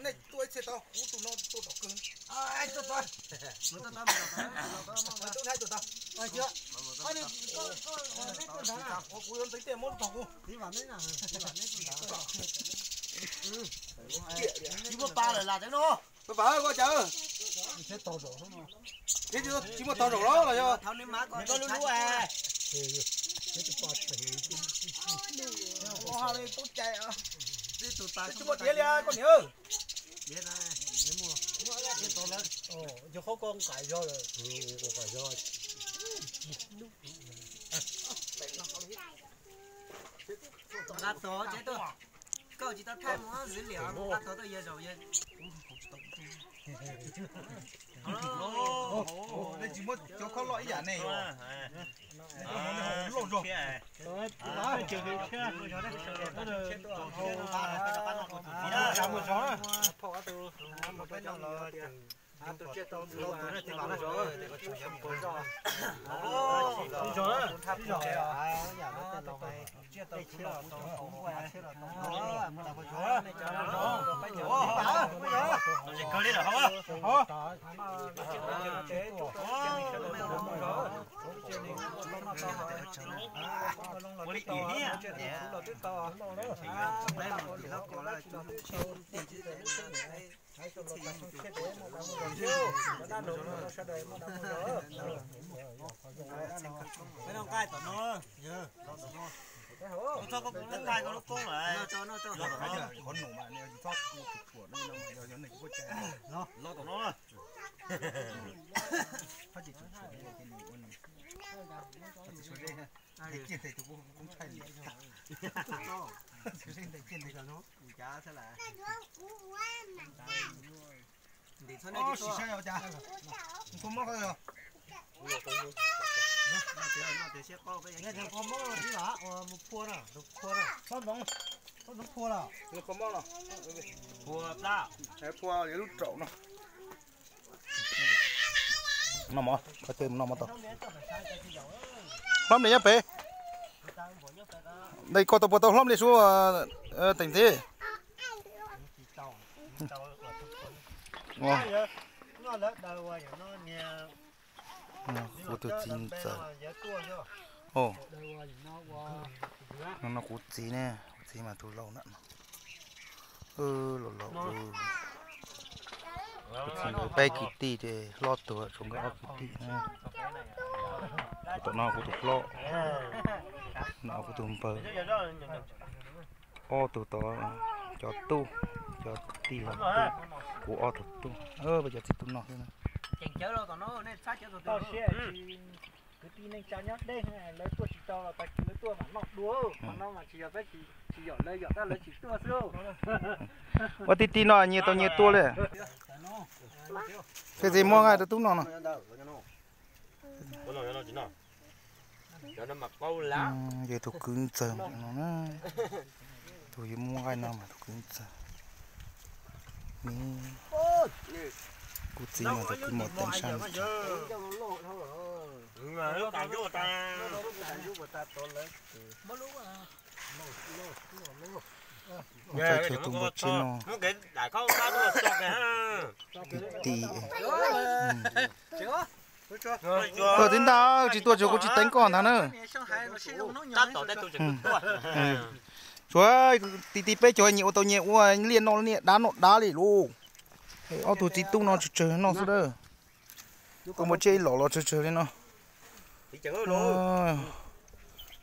Nej tuaj ib txhia tau, kuv tus no tuaj tom kawg. Kuv yuav ntxeev tiaj muab rau kuv. Tsis muaj pa lawm las teb no. Pab koj cas, tsis muaj tau zaum los los yog. Tsis muaj diav li koj niam. Nqa tog ces tuaj, koj tsis tau thaij mus xwb liam nqa tog tuaj yawg zaum yawg. Nej tsis muab cov khob loj ib yam ne. Loj zog. Qhov num mas nej txhob ua tshuam tshuam li no, yog nej kuj tsis los tom no. Tsis ua zeb, txiv tus kuj ntshai li. Txiv zeb ntawd ciaj ntawd. Sim saib os cas. Kua mob os. Kua mob los tib lam ua mus phua na, tus phua na. Txhob ntxoov, txhob ntxoov phua los. Phua plab. Phua lub raum no. Noj mov, koj cia mus noj mov tau. Hlob Mlis nyob pem. Koj tau puas tau Hlob Mlis sub teem ntxiv? Kuv tus txiv ntxawm. No kuv txiv ne, kuv txiv mas tus laus ntawm no. Laus laus. Kuv txiv nkawd peb kwv tij ces hlob tuag tshuav nkawd ob kwv tij. Kuv tom no kuv tus hlob, no kuv tus npawg. Ob tug tod cov tub, cov tij laug tub, kuv ob tug tub, peb cov txiv tub no xwb na. Kwv tij neej tsa nyob deb, lawv tuaj tsis tau los tag kis lawv tuaj mam noj dua, qhov no mas tsis yog peb tsis yom lawv, yom tab lawv tsis tuaj xwb. Ua ti ti no nyias tau nyias tua li. Tej txiv muaj nqaij rau tub no no. Yog tus kwv ntxawg no na. Tus yuav muaj nqaij no mas tus kwv ntxawg. Kuv txiv mas tus kwv muaj teeb sab. Tus tus npua tsiab no. Ti ti. Tib ntag tsis tuaj tsuas kuv tsis teev koj ntag na. Tsuav ti ti peb cov nyias ua tau nyias ua, liaj noj liaj, dab noj dab li lauj. Ob tug txiv tub no tsawg tsawg noj xwb dab. Tua npua tsiab ib los los tsawg tsawg li no.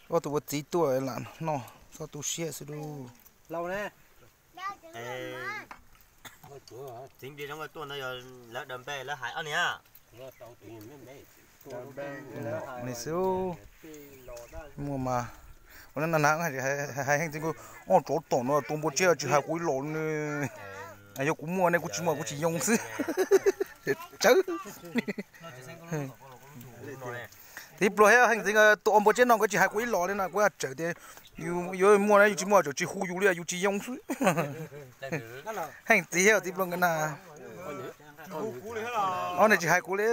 Ob tug ua txiv tuaj lam noj txhob tu siab xwb lauj. Txiv Nplias zoo nkauj tuaj no yog lawv daws npe lawv hais ob niag. Li xwb. Muaj mas ua na na hais heev txiv, ob tsov tom no tua npua tsiab tsis hais kuv ib los ne. Yog kuv muaj ne kuv tsis muaj kuv tsis yoo xwb. Tsawv. Txiv pluag thiab heej txiv tua npua tsiab no nkawd tsis hais kuv ib los li no kuv tsawm tias yuav muaj na yus tsis muaj tsawm tsis hu yus li yus tsis yoo xwb. Heej txiv thiab txiv pluag nkawd na. Ob niag tsis hais kuv li.